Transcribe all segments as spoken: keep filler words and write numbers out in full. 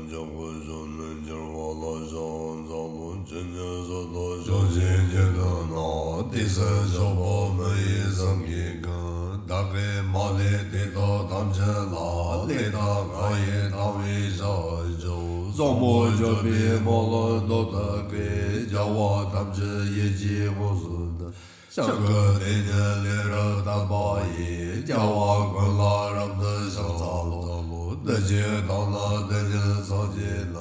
འཇོག་པའི་གཞུང་ནི་འགྱུར་བ་ལ་བཞག་འཛམ་གླིང་ཇི་སྙེད་སུ་དག་ཕྱོགས་བཅུའི་རྒྱལ་ཁམས་ན། དེ་སྲིད་ཕྱོགས་པ་མི་ཡི་སེམས་ཀྱི་ཁམས། བདག་གིས་མ་ལུས་དེ་དག་ཐམས་ཅད་ལ། ལས་དང་ང་ཡིས་བཏང་བའི་ཕྱག་མཆོག་བཟང་པོ་སྤྱོད་པའི་སྨོན་ལམ་མདོར་བཏགས་ཀྱིས། རྒྱལ་བ་ཐམས་ཅད་ཡིད་ཀྱིས་དངོས་སུ་བསྟོད། སྐྱབས་མགོན་དེ་ཉིད་ལས་རབ་བརྟན་པ་ཡིས། རྒྱལ་བ་ཀུན་ལ་རབ་ཏུ་ཕྱག་འཚལ་ལོ། འདི་ཕྱིར་བདག་ནི་དེ་ཉིད་སངས་རྒྱས་ན།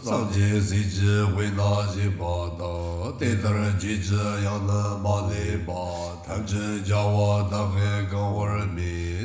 སངས་རྒྱས་སྲས་ཀྱི་དབུས་ན་བཞུགས་པ་དག་དེ་ལྟར་ཁྱེད་ཀྱིས་ཡང་ནི་མ་ལུས་པ། ཐམས་ཅད་རྒྱལ་བ་དག་གིས་གང་བར་སྨྲས།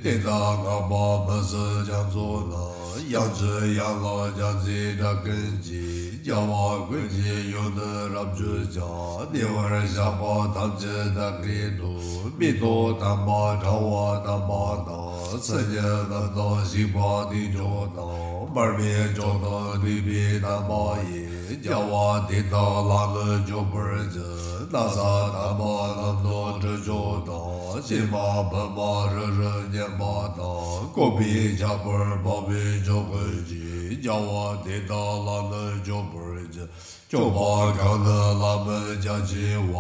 དེ་དག་བསྔགས་པ་མི་ཟད་རྒྱ་མཚོ་རྣམས། ཡང་ཅིག་ཡན་ལག་རྒྱ་མཚོའི་སྒྲ་ཀུན་གྱིས། རྒྱལ་བ་ཀུན་གྱི་ཡུལ་དུ་རབ་གྱུར་ཅིང་། བདེ་བར་གཤེགས་པ་ཐམས་ཅད་བདག་གིས་བསྟོད། མེ་ཏོག་དམ་པ་དྲ་བ་དམ་པ་དང་། སིལ་སྙན་རྣམས་དང་བྱུག་པ་ཐིག་མཆོག་དང་། མར་མེ་མཆོག་དང་བདུག་པའི་དམ་པ་ཡིས། རྒྱལ་བ་དེ་དག་ལ་ནི་མཆོད་པར་བགྱི། ན་བཟའ་དམ་པ་རྣམས་དང་དྲི་མཆོག་དང་། ཕྱེ་མ་བི་མ་རུ་རུ་མཉེས་པ་དང་། བཀོད་པའི་ཁྱད་པར་འཕགས་པའི་མཆོག་ཀུན་གྱིས། རྒྱལ་བ་དེ་དག་ལ་ནི་མཆོད་པར་བགྱི། སྐྱོབ་པ་གང་ནི་བླ་མེད་རྒྱ་ཆེ་བ།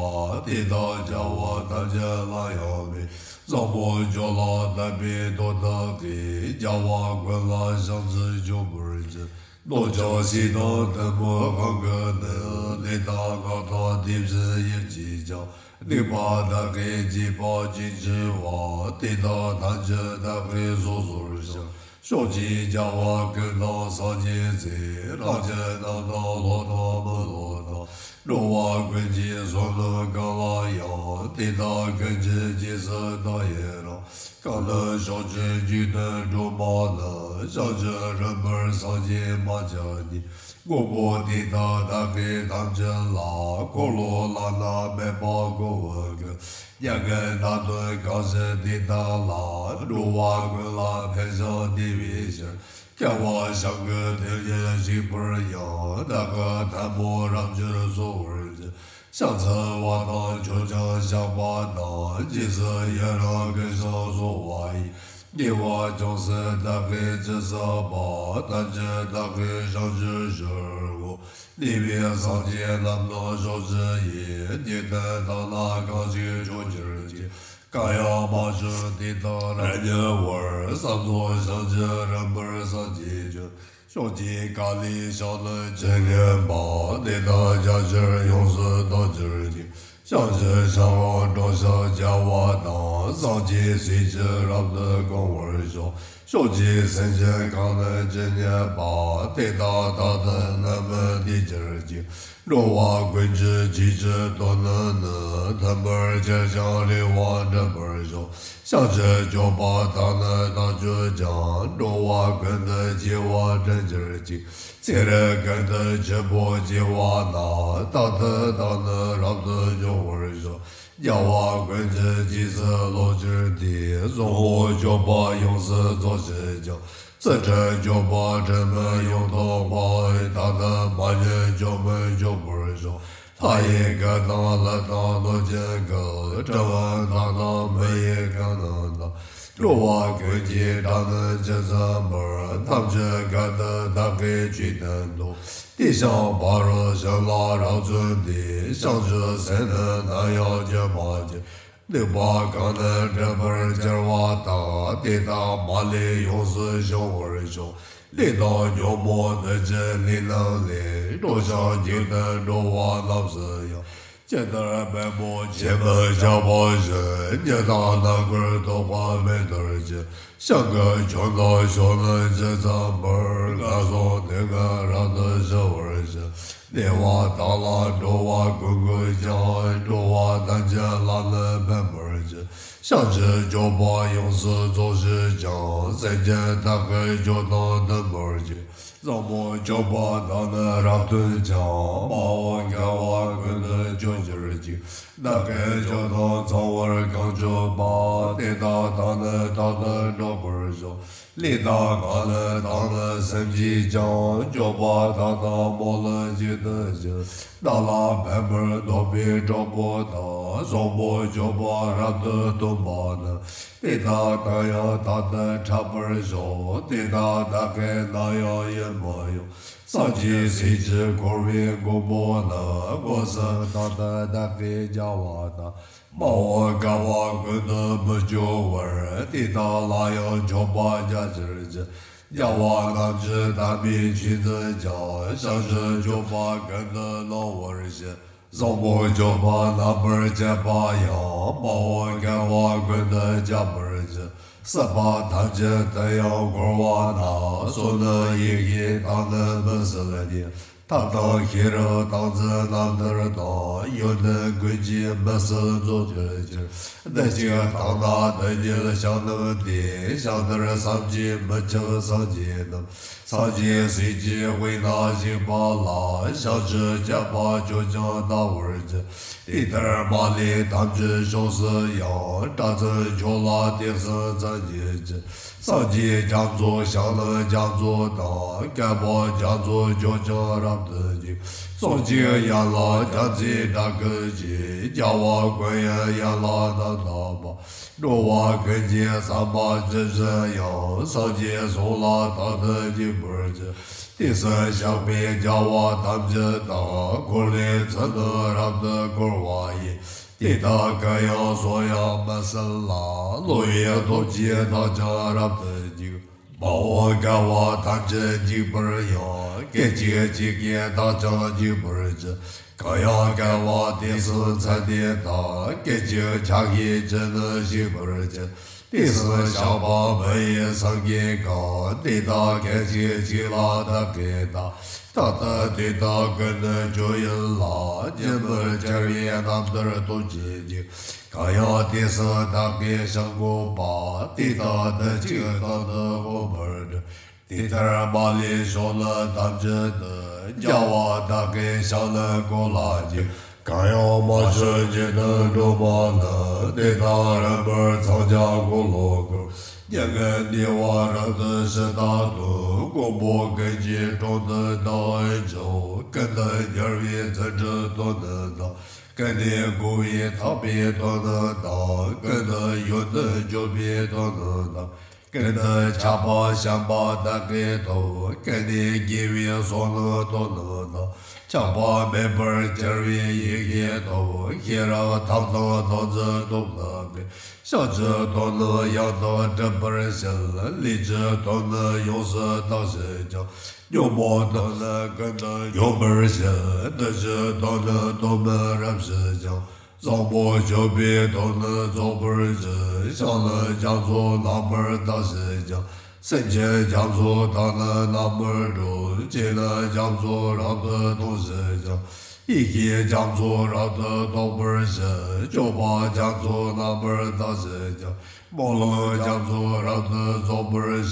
དེ་དག་རྒྱལ་བ་ཐམས་ཅད་ལ་ཡང་མོས། བཟང་པོ་སྤྱོད་ལ་དད་པའི་མདོ་དག་གིས། རྒྱལ་བ་ཀུན་ལ་ཕྱག་འཚལ་མཆོད་པར་བགྱི། རྣམ་ཅོག་བཞི་དང་ཐུན་མོང་གང་གི་ནི། ལས་དང་སྔགས་དང་དེ་བཞིན་ཡིད་ཀྱིས་ཀྱང་། སྡིག་པ་བདག་གིས་བགྱིས་པ་ཅི་མཆིས་པ། དེ་དག་ཐམས་ཅད་བདག་གིས་སོ་སོར་བཤགས། ཕྱོགས་བཅུའི་རྒྱལ་བ་ཀུན་དང་སངས་རྒྱས་སྲས། རང་ཅག་རྣམས་དང་སློབ་དང་མི་སློབ་དང་། འགྲོ་བ་ཀུན་གྱི་བསོད་ནམས་གང་ལ་ཡང་། དེ་དག་ཀུན་གྱི་རྗེས་སུ་བདག་ཡི་རང་། གང་ནི་ཕྱོགས་བཅུའི་འཇིག་རྟེན་སྒྲོན་མ་རྣམས། ཕྱག་རྒྱར་རིམ་པར་སངས་རྒྱས་མ་ཆགས་ཉིད། དངོས་པོ་དེ་དག་བདག་གིས་ཐམས་ཅད་ལ། འཁོར་ལོ་བླ་ན་མེད་པ་བསྐོར་བར་བསྐུལ། མྱ་ངན་འདའ་སྟོན་གང་བཞེད་དེ་དག་ལ། འགྲོ་བ་ཀུན་ལ་ཕན་ཞིང་བདེ་བའི་ཕྱིར། སྐལ་བ་བྱང་གི་དོན་ཉིད་བཤིག་པར་ཡང་། བདག་གི་ཐལ་མོ་རབ་འབྱར་གསོལ་བར་བགྱི། ཕྱག་འཚལ་བ་དང་མཆོད་ཅིང་བཤགས་པ་དང་། རྗེས་སུ་ཡི་རང་བསྐུལ་ཞིང་གསོལ་བ་ཡི། དགེ་བ་ཅུང་ཟད་བདག་གིས་ཅི་བསགས་པ། ཐམས་ཅད་བདག་གིས་བསང་མཆོད་ཕྱིར་བསྔོ། གནས་པའི་སངས་རྒྱས་རྣམས་དང་ཕྱོགས་བཅུ་ཡི། འཇིག་རྟེན་དག་ན་གང་ཞིག་བྱོན་གྱུར་ཅིག་གང་ཡང་མ་བྱོན་དེ་དག་རབ་ཉེ་བར། བསམ་རྫོགས་བྱང་ཆུབ་རིམ་པར་སངས་རྒྱས་བྱོན། ཕྱོགས་བཅུའི་ཀ་ལའི་ཤར་ནུབ་ཇི་སྙེད་པ། དེ་དག་རྒྱ་ཆེར་ཡོངས་སུ་དག་གྱུར་ཅིག་བྱང་ཆུབ་ཤིང་ལ་འགྲོ་ཞིང་རྒྱལ་བ་དང་། སངས་རྒྱས་སྲས་ཀྱིས་རབ་ཏུ་བསྐོར་བར་ཤོག་ཕྱོགས་བཅུའི་སེམས་ཅན་གང་ནི་ཇི་སྙེད་པ། དེ་དག་རྟག་ཏུ་ནད་མུག་འདས་གྱུར་ཅིག་འགྲོ་བ་ཀུན་གྱི་ཆོས་ཀྱི་དོན་ནི་ནི། མཐུན་པར་གྱུར་ཅིང་རེ་བ་འགྲུབ་པར་ཤོག་བྱང་ཆུབ་སྤྱོད་པ་དག་ནི་རྟག་སྤྱོད་ཅིང་། འགྲོ་བ་ཀུན་ཏུ་སྐྱེ་བ་དྲན་གྱུར་ཅིག་ཚེ་རབས་ཀུན་ཏུ་ཆོས་པོ་སྐྱེ་བ་ན། རྟག་ཏུ་བདག་ནི་རབ་ཏུ་འབྱུང་བར་ཤོག་རྒྱལ་བ་ཀུན་གྱི་རྗེས་སུ་སློབ་གྱུར་ཏེ། བཟང་པོ་སྤྱོད་པ་ཡོངས་སུ་རྫོགས་ཕྱིར་ཀྱང་། རྩིས་ཁྲ་སྤྱོད་པ་དྲི་མེད་ཡོངས་རྟོགས་པ། རྟག་ཏུ་མ་ཉམས་སྤྱོད་མི་སྤྱོད་པར་ཤོག་ལྷ་ཡི་སྐད་དང་ཀླུ་དང་གནོད་སྦྱིན་སྐད། གྲུལ་བུམ་དག་དང་མི་ཡི་སྐད་རྣམས་དང་། འགྲོ་བ་ཀུན་གྱི་སྒྲ་ནི་ཇི་ཙམ་པར། ཐམས་ཅད་སྐད་དུ་བདག་གིས་ཆོས་བསྟན་ཏོ། དེ་ཞིང་ཕ་རོལ་ཕྱིན་ལ་རབ་བརྩོན་ཏེ། བྱང་ཆུབ་སེམས་ནི་ནམ་ཡང་བསྐྱེད་མ་བགྱིད། སྡིག་པ་གང་ནི་འགྲིབ་པར་འགྱུར་བ་དག་དེ་དག་མ་ལུས་ཡོངས་སུ་བྱང་བར་ཤོག་ལས་དང་ཉོན་མོངས་གནོད་བྱེད་ལས་རྣམས་ལས། འགྲོ་ཞིང་འཇིག་རྟེན་འགྲོ་བ་རྣམས་སུ་ཡང་། ཇི་ལྟར་པད་མོ་ཆེས་མི་ཆགས་པ་བཞིན། ཉི་ཟླ་ནམ་མཁར་ཐོགས་པ་མེད་མཐར་ཕྱིན། ཞིང་གི་ཁྱོན་དང་ཕྱོགས་ནི་ཇི་ཙམ་པར། ངན་སོང་སྡུག་བསྔལ་རབ་ཏུ་ཞི་བར་བྱེད། གནས་པ་དག་ལ་འགྲོ་བ་ཀུན་འགོད་ཀྱང་། འགྲོ་བ་ཐམས་ཅད་ལ་ནི་ཕན་པར་བྱེད། བྱང་ཆུབ་སྤྱོད་པ་ཡོངས་སུ་རྫོགས་ཕྱིར་ཀྱང་། སེམས་ཅན་དག་གི་སྤྱོད་དང་མཐུན་པར་བྱེད། བཟང་པོ་སྤྱོད་པ་དག་ནི་རབ་སྟོན་ཅིང་། དམའ་བ་འགལ་བ་ཀུན་ཏུ་སྤྱོད་གྱུར་ཅིག་བདག་གི་སྤྱོད་དང་མཚུངས་པར་གང་སྤྱོད་པ། དེ་དག་དག་ནི་རྟག་ཏུ་འགྲོགས་པར་ཤོག་ལས་དང་ངག་ནི་དག་ནི་སེམས་ཀྱིས་ཀྱང་། སྤྱོད་པ་དག་དང་མོ་ལུ་གཅིག་ཏུ་བྱེད། བདག་ལ་ཕན་པར་འདོད་པའི་གྲོགས་པོ་དག་བཟང་པོ་སྤྱོད་པ་རབ་ཏུ་སྟོན་པ་ནི། དེ་དག་ད་ཡང་དག་ཏུ་འཕྲད་པར་ཤོག། དེ་དག་བདག་གིས་ནམ་ཡང་ཡིད་མི་གཡོ། སངས་རྒྱས་སྲས་ཀྱིས་བསྐོར་བའི་མགོན་པོ་ནི། སྒོ་གསུམ་དག་ཏུ་བདག་གིས་རྒྱལ་བ་དང་། དམའ་བ་བརྒལ་བ་ཀུན་ཏུ་མི་སྐྱོ་བར། དེ་དག་ལ་ཡང་མཆོད་པ་རྒྱ་ཆེར་བགྱི། རྒྱལ་བ་རྣམས་ཀྱི་དམ་པའི་ཆོས་འཛིན་ཅིང་། བྱང་ཆུབ་སྤྱོད་པ་ཀུན་ཏུ་སློང་བར་བྱེད། བཟང་པོ་སྤྱོད་པ་རྣམ་པར་སྤྱད་པ་ཡང་། དམའ་བ་བརྒལ་བ་ཀུན་ཏུ་སྤྱད་པར་བགྱི། སྲིད་པ་ཐམས་ཅད་དུ་ཡང་འཁོར་བ་ན། བསོད་ནམས་ཡེ་ཤེས་དག་ནི་མི་ཟད་ནས། ཐབས་དང་ཤེས་རབ་སྟངས་འཛིན་རྣམ་ཐར་དང་། ཡོན་ཏན་ཀུན་གྱིས་མི་ཟད་རྫོགས་གྱུར་ཅིག། འདི་གཅིག་བལྟས་ན་འདི་ཉིད་བྱམས་རྣམས་ཏེ། བྱང་ནས་བསམ་གྱིས་མི་ཁྱབ་སངས་རྒྱས་རྣམས། སངས་རྒྱས་སྲས་ཀྱི་དཔེར་ན་གཤེགས་པ་ལ། བྱང་ཆུབ་སྤྱད་པ་སྤྱོད་ཅིང་བལྟ་བར་བགྱི། དེ་ལྟར་མ་ལུས་ཐམས་ཅད་ཕྱོགས་སུ་ཡང་། སྐྲ་ཚོན་འཁྱོལ་ལ་དེ་གསུམ་ཚང་བགྱིད་ཅིང་། སངས་རྒྱས་རྒྱ་མཚོ་བྱང་ལམ་རྒྱ་མཚོ་དང་། བསྐལ་པ་རྒྱ་མཚོ་སྐྱོང་ཀྱང་རབ་ཏུ་འཇུག། ཙོག་གཅིག་ཡན་ལག་རྒྱ་མཚོའི་སྒྲ་སྐད་ཀྱིས། རྒྱལ་བ་ཀུན་དབྱངས་ཡན་ལག་རྣམ་དག་པ། འགྲོ་བ་ཀུན་གྱི་བསམ་པ་ཇི་བཞིན་དབྱངས། སངས་རྒྱས་གསུང་ལ་དག་ཏུ་འཇུག་པར་བགྱི། དེ་གསུམ་བཤགས་པས་རྒྱལ་བ་ཐམས་ཅད་དག། འཁོར་ལོའི་ཚུལ་དུ་རབ་ཏུ་བསྐོར་བ་ཡི། དེ་དག་གུ་ཡངས་སུ་ཡང་མི་གསལ་ལ། བློ་ཡི་སྟོབས་ཀྱིས་བདག་ཀྱང་རབ་ཏུ་འཇུག། དམའ་བ་བརྒལ་བ་ཐམས་ཅད་འཇུག་པར་ཡང་། སྐད་ཅིག་གཅིག་གིས་བདག་ཀྱང་འཇུག་པར་བགྱི། གུ་ཡངས་བརྒལ་བ་དེ་གསུམ་ཚད་དེ་དག། སྐད་ཅིག་ཆ་ཤས་ཅི་ནུས་ཤེས་པར་བགྱི། དེ་གསུམ་བཤགས་པ་མི་ཡི་སེམས་ཀྱིས་གང་། དེ་དག་སྐད་ཅིག་གཅིག་ལ་བདག་གིས་བལྟ། རྟག་ཏུ་དེ་དག་ཀུན་ནས་སྐྱོ་ཡུལ་ལ། སྙིང་མི་འགྱུར་བའི་རྣམ་ཐར་སྟོབས་ཀྱིས་འཇུག། གུ་ཡངས་དེ་གསུམ་བདག་གིས་བཤགས་དགོས་པ། དེ་དག་འདི་གཅིག་རྟག་ཏུ་དབང་བསྒྱུར། དེ་ལྟར་མ་ལུས་ཕྱོགས་ནི་ཐམས་ཅད་དུ། རྒྱལ་བ་བདག་གིས་བཤགས་ནི་ཀུན་ལ་འཇུག། གང་ཡང་མ་བྱོན་འཇིག་རྟེན་སྒྲོན་མ་ལ། དེ་དག་རིམ་པར་འཚང་རྒྱ་འཁོར་ལོ་བསྐོར། སྙིང་གི་བདེ་བ་རབ་ཏུ་ཞི་དག་ཏུ། མགོན་པོ་ཀུན་གྱི་དྲུང་དུ་བདག་འབྱོན། ཀུན་ཏུ་འབྱོར་བའི་རྫུ་འཕྲུལ་སྟོན་ནི་དང་། ཀུན་ནས་བསྐོར་བའི་ཐེག་པའི་དོན་ནི་དང་། ཀུན་ཏུ་ཡོན་ཏན་སྤྱོད་པའི་དོན་ནི་དང་། ཀུན་ཏུ་ཁྱབ་པ་བྱམས་པ་དག་གིས་ཐོབ། ཀུན་ནས་དགེ་བའི་བསོད་ནམས་སྟོན་ནི་དང་། ཆགས་པ་མེད་པར་གྱུར་པའི་ཡེ་ཤེས་ཐོབ། ཤེས་རབ་ཐབས་དང་ཐོག་བརྫུས་སྟོབས་དག་གིས། བཤགས་ཀྱི་དོན་ནི་ཡང་དག་འགྲུབ་པར་བྱེད། ལས་ཀྱི་དོན་ནི་ཡོངས་སུ་དག་བྱེད་ཅིང་། ཉོན་མོངས་དོན་ནི་ཀུན་ཏུ་ཉོན་པར་བྱེད། བདུད་ཀྱི་དོན་ནི་སྡོམ་མི་རབ་བྱེད་ཅིང་། བཟང་པོ་སྤྱོད་པའི་དོན་ནི་རྫོགས་པར་བྱེད། བྱང་ནི་རྒྱ་མཚོ་རྣམ་པར་དག་བྱེད་ཅིང་། སེམས་ཅན་རྒྱ་མཚོ་དག་ནི་རྣམ་པར་སྒྲོལ། ཆོས་ནི་རྒྱ་མཚོ་རབ་ཏུ་མཐོང་བྱེད་ཅིང་། ཡེ་ཤེས་རྒྱ་མཚོ་རབ་ཏུ་རྟོགས་པར་བྱེད། སྤྱོད་པ་རྒྱ་མཚོ་རྣམ་པར་དག་བྱེད་ཅིང་། སྨོན་ལམ་རྒྱ་མཚོ་རབ་ཏུ་རྫོགས་པར་བྱེད།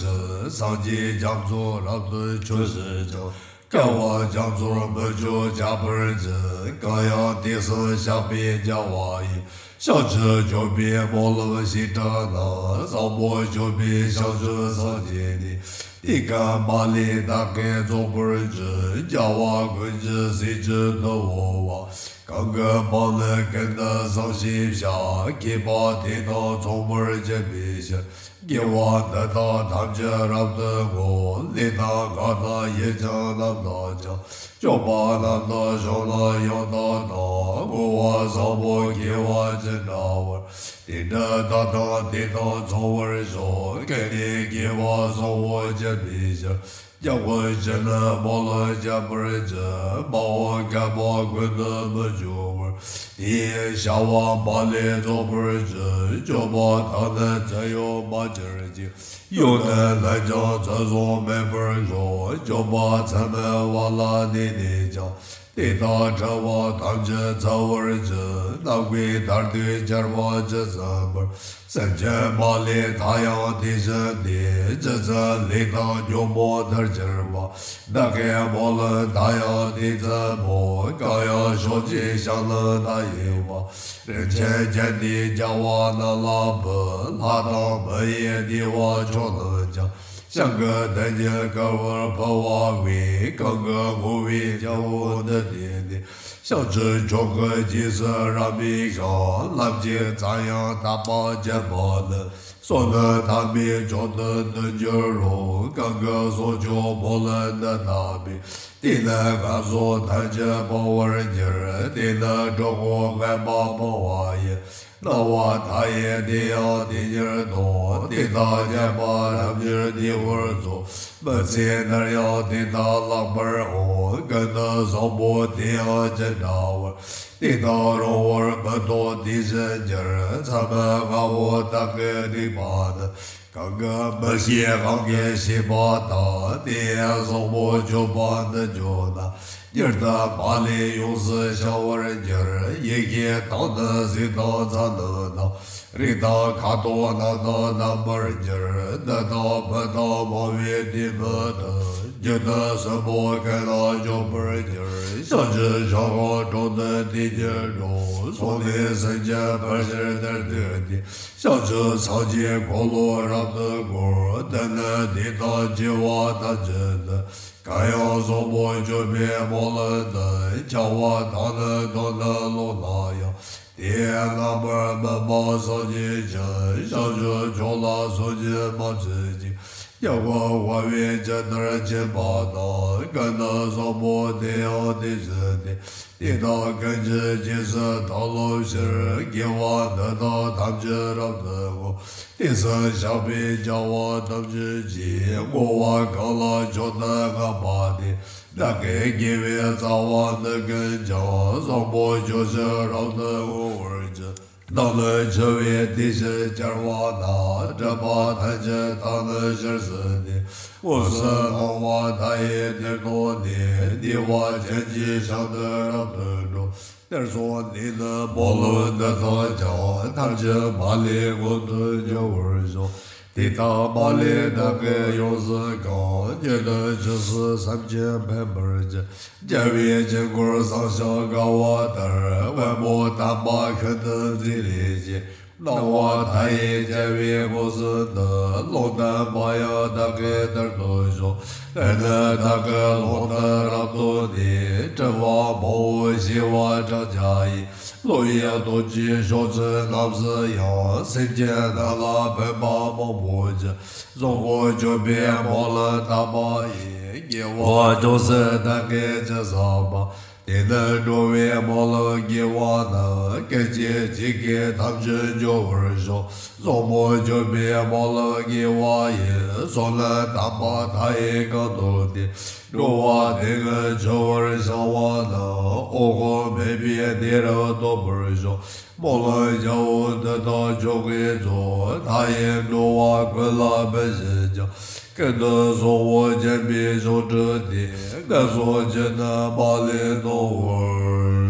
སངས་རྒྱས་རྒྱ་མཚོ་རབ་ཏུ་མཆོད་བྱེད་ཅིང་། སྐལ་བ་རྒྱ་མཚོར་མི་ལྕོགས་ཁྱབ་པར་བགྱི། གང་ཡང་དེ་གསུམ་བཤགས་པས་རྒྱལ་བ་ཡི། བྱང་ཆུབ་སྤྱོད་པའི་སྨོན་ལམ་ཞིག་དྲན་ན། བཟང་པོ་སྤྱོད་པའི་བྱང་ཆུབ་སངས་རྒྱས་ནས། དེ་ཀ་མ་ལས་བདག་གིས་རྫོགས་པར་བགྱི། རྒྱལ་བ་ཀུན་གྱི་སྲས་ཀྱི་ཐུ་བོ་བ། གང་གི་མིང་ནི་ཀུན་ཏུ་བཟང་ཞེས་བྱ། མཁས་པ་དེ་དག་མཚུངས་པར་བགྱིད་པའི་ཕྱིར། དགེ་བ་འདི་དག་ཐམས་ཅད་རབ་ཏུ་བསྔོ། ལས་དང་གང་དག་ཡིད་ཀྱང་རྣམ་དག་ཅིང་། སྤྱོད་པ་རྣམ་དག་ཕྱོགས་རྣམས་ཡང་དག་དང་། བསྔོ་བ་བཟང་པོ་དགེ་བ་ཇི་འདྲ་བར། དེ་འདྲ་བདག་དང་དེ་དག་མཚུངས་པར་ཤོག། ཀུན་ནས་དགེ་བ་བཟང་པོ་བགྱིད་པའི་ཕྱིར། སྐྱབས་དགོས་ཕྱིར་ནི་སྨོན་ལམ་རྒྱས་པར་བགྱི། དམའ་བ་བརྒལ་བ་ཀུན་ཏུ་མི་སྐྱོ་བར། དེ་ཡི་བྱ་བ་མ་ལུས་རྫོགས་པར་བགྱི། སྤྱོད་པ་དག་ནི་ཚུལ་ཡང་མ་གྱུར་ཅིག། ཡོན་ཏན་ལྷན་ཅིག་ཚུལ་བཟུང་མེད་པར་སྤྱོད། སྤྱོད་པ་ཚད་མེད་པ་ལ་གནས་ནས་ཀྱང་། དེ་དག་འཁྲུལ་པ་ཐམས་ཅད་འཚོལ་བར་བགྱི། ནམ་མཁའི་མཐར་ཐུག་ཆར་པ་ཇི་ཙམ་འབར། སེམས་ཅན་མ་ལུས་མཐའ་ཡང་དེ་བཞིན་ཏེ། ཇི་ཙམ་ལས་དང་ཉོན་མོངས་མཐར་གྱུར་པ། བདག་གི་སྨོན་ལམ་མཐའ་ཡང་དེ་ཙམ་མོ། གང་ཡང་ཕྱོགས་བཅུའི་ཞིང་རྣམས་མཐའ་ཡས་པ། རིན་ཆེན་གྱེན་ལྡན་རྒྱལ་བ་རྣམས་ལ་འབུལ། ལྷ་དང་མི་ཡི་བདེ་བ་མཆོག་རྣམས་ཀྱང་། ཞིང་གི་རྡུལ་སྙེད་བསྐལ་པར་འཕུལ་བ་བས། གང་གི་བསྔོ་བའི་རྒྱལ་པོ་འདི་དེ་ནི། བྱང་ཆུབ་མཆོག་གི་རྗེས་སུ་རབ་མོས་ཤིང་། ལམ་གྱི་རྩྭ་ཡང་དག་པ་བཅད་པ་ནི། ཚོགས་ནི་ཐ་མའི་མཆོག་ཏུ་འདུ་འགྱུར་རོ། གང་གི་ཚོགས་མཆོག་འབོལ་ལེན་འདི་བཏབ་པས། དེས་ནི་སྐབས་སུ་ཐམས་ཅད་སྤང་བར་འགྱུར། དེས་ནི་གྲོགས་པོ་ངན་པ་སྤང་བ་ཡི། སྣང་བ་མཐའ་ཡས་དེ་ཡང་དེ་ཉིད་དོ། དེ་དག་བརྒྱད་པ་ཐམས་ཅད་བདེ་བར་རྫོགས། མི་ཚེ་ནར་ཡང་དེ་དག་ལེགས་པར་འོང་། ཀུན་ཏུ་བཟང་པོ་དེ་ཡང་ཅི་འདྲ་བར། དེ་དག་རུང་བར་མི་ལྡོག་དེ་བཞིན་འགྱུར། མཚམས་མེད་ལྔ་པོ་དག་གི་སྡིག་པ་ནི། གང་གིས་མི་ཤེས་གང་གིས་ཤེས་པ་དག། དེ་ཡང་བཟང་པོ་སྤྱོད་པ་འདི་སྤྱོད་ན། མྱུར་དུ་མ་ལུས་ཡོངས་སུ་བྱང་བར་འགྱུར། ཡེ་ཤེས་དག་ནི་གཟུགས་དང་མཚན་ནི་རྣམས། རིགས་དང་ཁ་དོག་རྣམས་དང་རྣམ་པར་འགྱུར། འདི་དག་བུ་དང་མོ་བས་དེ་མི་ཐུབ། རྒྱུ་དང་གསོན་པོ་ཀུན་ལ་འཇོག་པར་འགྱུར། བྱང་ཆུབ་ཕྱོགས་ཀྱི་གྲོགས་ནི་དེ་ཉིད་འགྲོ། སོང་ནས་སེམས་ཅན་ཕལ་ཆེར་དེར་འདུས་ཏེ། བྱང་ཆུབ་སངས་རྒྱས་འཁོར་ལོ་རབ་ཏུ་བསྐོར། འདི་ནི་དེ་དག་བགྱི་བ་ཐམས་ཅད་དུ། གང་ཡང་བཟང་པོ་སྤྱོད་པའི་སྨོན་ལམ་འདི། བྱ་བ་དག་ནི་དོན་དུ་ལོག་ན་ཡང་། དེ་ཡི་རྣམ་པར་སྨིན་པ་སངས་རྒྱས་ཀྱི། བྱང་ཆུབ་མཆོག་ལ་སོགས་ཀྱིས་མ་ཚིམ་ཅིང་། སྐྱེ་བ་འོག་མའི་ཇི་ལྟར་ཕྱིན་པ་དང་། ཀུན་ཏུ་བཟང་པོ་དེ་ཡང་དེ་བཞིན་ཏེ། དེ་དག་ཀུན་གྱི་རྗེས་སུ་བདག་སློབ་ཕྱིར། དགེ་བ་འདི་དག་ཐམས་ཅད་རབ་ཏུ་བསྔོ། དེ་བཞིན་བཤགས་པའི་བྱ་བ་ཐམས་ཅད་ཀྱི། བསྔོ་བ་གང་ལ་མཆོག་ཏུ་བསྔགས་པ་དེ། བདག་གི་དགེ་བའི་རྩ་བ་ནི་ཀུན་ཀྱང་། བཟང་པོ་སྤྱོད་ཕྱིར་རབ་ཏུ་བསྔོ་བར་བགྱི། བདག་ནི་འཆི་བའི་དུས་སུ་སྐྱེ་བ་ན། སྒྲིབ་པ་ཐམས་ཅད་དག་ནི་ཞིག་ཟིན་ཏེ། དངོས་སུ་སྣང་བ་མཐའ་ཡས་དེར་ཐོན་ནས། བདེ་བ་ཅན་གྱི་ཞིང་དུ་རབ་ཏུ་འགྲོ། དེར་སོང་ནས་ནི་སྨོན་ལམ་འདི་དག་ཀྱང་། ཐམས་ཅད་མ་ལུས་མངོན་དུ་འགྱུར་བར་ཤོག། དེ་དག་མ་ལུས་བདག་གིས་ཡོངས་སུ་གང་། ཉིད་དུ་ཆོས་སུ་སེམས་ཅན་ཕན་པར་བྱེད། རྒྱལ་བའི་དཀྱིལ་འཁོར་བཟང་ཞིང་དགའ་བ་ལྟར། དབང་པོ་དམ་པ་ཤིན་ཏུ་མཛེས་ལེགས་ཀྱི། སྣང་བ་མཐའ་ཡས་རྒྱལ་བའི་དངོས་སུ་འདུ། ལུང་བསྟན་པ་ཡང་བདག་གིས་དེར་ཐོས་ཤོག། དེ་ནས་བདག་གི་ལུང་དུ་རབ་ཐོན་ནས། སྤྲུལ་པ་མང་པོ་བྱེ་བ་ཕྲག་བརྒྱ་ཡིས། བློ་ཡི་སྟོབས་ཀྱིས་ཕྱོགས་བཅུ་རྣམས་སུ་ཡང་། སེམས་ཅན་རྣམས་ལ་ཕན་པ་མང་པོ་བགྱི། བཟང་པོ་སྤྱོད་པའི་སྨོན་ལམ་བཏབ་པ་ཡིས། དགེ་བ་ཅུང་ཟད་བདག་གིས་ཅི་བསགས་པ། དེས་ནི་འགྲོ་བའི་སྨོན་ལམ་དགེ་བ་རྣམས། སྐད་ཅིག་གཅིག་གིས་ཐམས་ཅད་འཇོམས་པར་ཤོག། བཟང་པོ་སྤྱོད་པའི་སྨོན་ལམ་དགེ་བ་ཡིས། བསོད་ནམས་དམ་པ་མཐའ་ཡས་གང་བསྡུས་ཏེ། འགྲོ་བ་སྡུག་བསྔལ་ཆེ་བར་བྱ་བ་རྣམས། འོག་གོང་མེད་པའི་གནས་རབ་ཐོབ་པར་ཤོག། སྨོན་ལམ་རྒྱ་བོད་འདི་དག་མཆོག་གི་གཙོ། མཐའ་ཡས་འགྲོ་བ་ཀུན་ལ་ཕན་བཞིན་ཀྱང་། ཀུན་ཏུ་བཟང་པོ་བྱམས་པའི་མཆོག་སྤྲུལ་ཏེ། ངན་སོང་ཅི་ནས་མ་ལུས་སྟོང་བར།